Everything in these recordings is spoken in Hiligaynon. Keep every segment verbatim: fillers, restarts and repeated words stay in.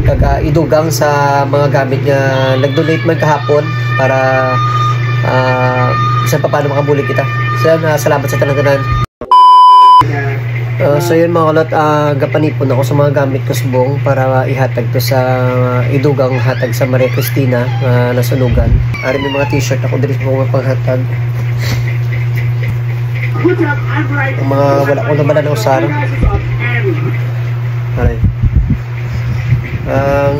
kag, ah, idugang sa mga gamit nga nag-donate man kahapon para, ah, sa paano makabulig kita. So, yun, ah, salamat sa tanan-tanan. Ah, so yun, mga kulot, ah, gapanipon ako sa mga gamit ko subong para ihatag to sa idugang hatag sa Maria Cristina nga nasunugan. Ari may mga t-shirt ako diri sa mga panghatag. Ang mga wala ko naman na usar. Ari. Ang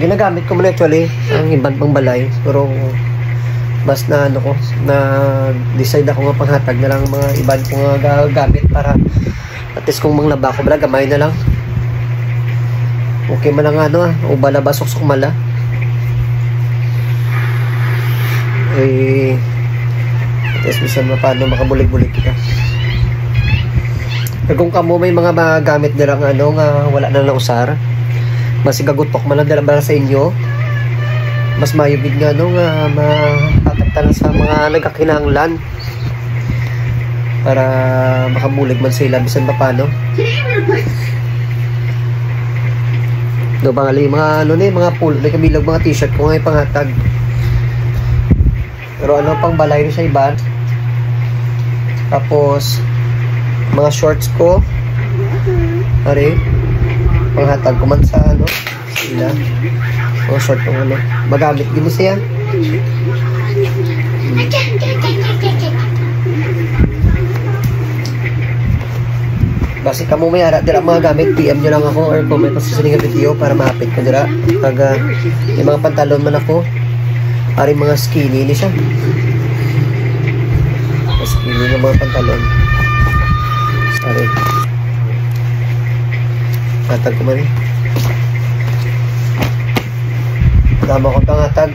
ginagamit ko man actually, ang iban pang balay. Pero mas na ano ko, na decide ako nga panghatag na lang mga iban ko nga ga-, gamit para at least kung manglaba ko, bala, gamay na lang. Okay man lang ano, ah, ubala ba suksok mala. Eh, at least bisan pa paano makabulig-bulig kita. Pero kung kamo may mga, mga gamit na lang ano nga wala na nausar, mas igagutok man lang dala ba sa inyo, mas mayo gid nga ano nga mahatag ta na sa mga nagkakinahanglan para makabulig man sila bisan pa paano. Do ba ngali mga ano ni, mga polo ni kabilog, mga t-shirt ko nga ipanghatag. Pero ano pang balay ni sa iban. Tapos mga shorts ko. Ari. Panghatag ko man sa ano. Sila. Mga short ko ano. Magamit gini siya. Basi kamo may ara dira mga gamit, P M nyo lang ako or comment pa sa sining video para mahapit ko dira. Kag, ah, yung mga pantalon man ako, ari mga skinny ni siya. Mga skinny nga mga pantalon. Ari. Hatag ko man eh. Tama ko panghatag.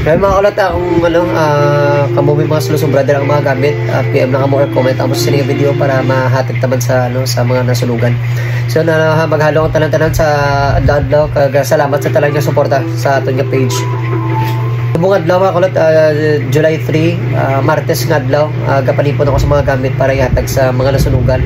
Kaya mga kulot, ah, kung ano, ah, kamo may mga sulusubra dira ang mga gamit, ah, P M na kamo or comment amo sa sining video para mahatag ta man sa, ano, sa mga nasunugan. So, na, ha, maghalo ang tanan-tanan sa adlaw-adlaw, kag, ah, salamat sa tanan nga suporta sa aton nga page. Subong adlaw, mga kulot, ah, July three, ah, Martes nga adlaw, ah, gapanipon ako sa mga gamit para ihatag sa mga nasunugan.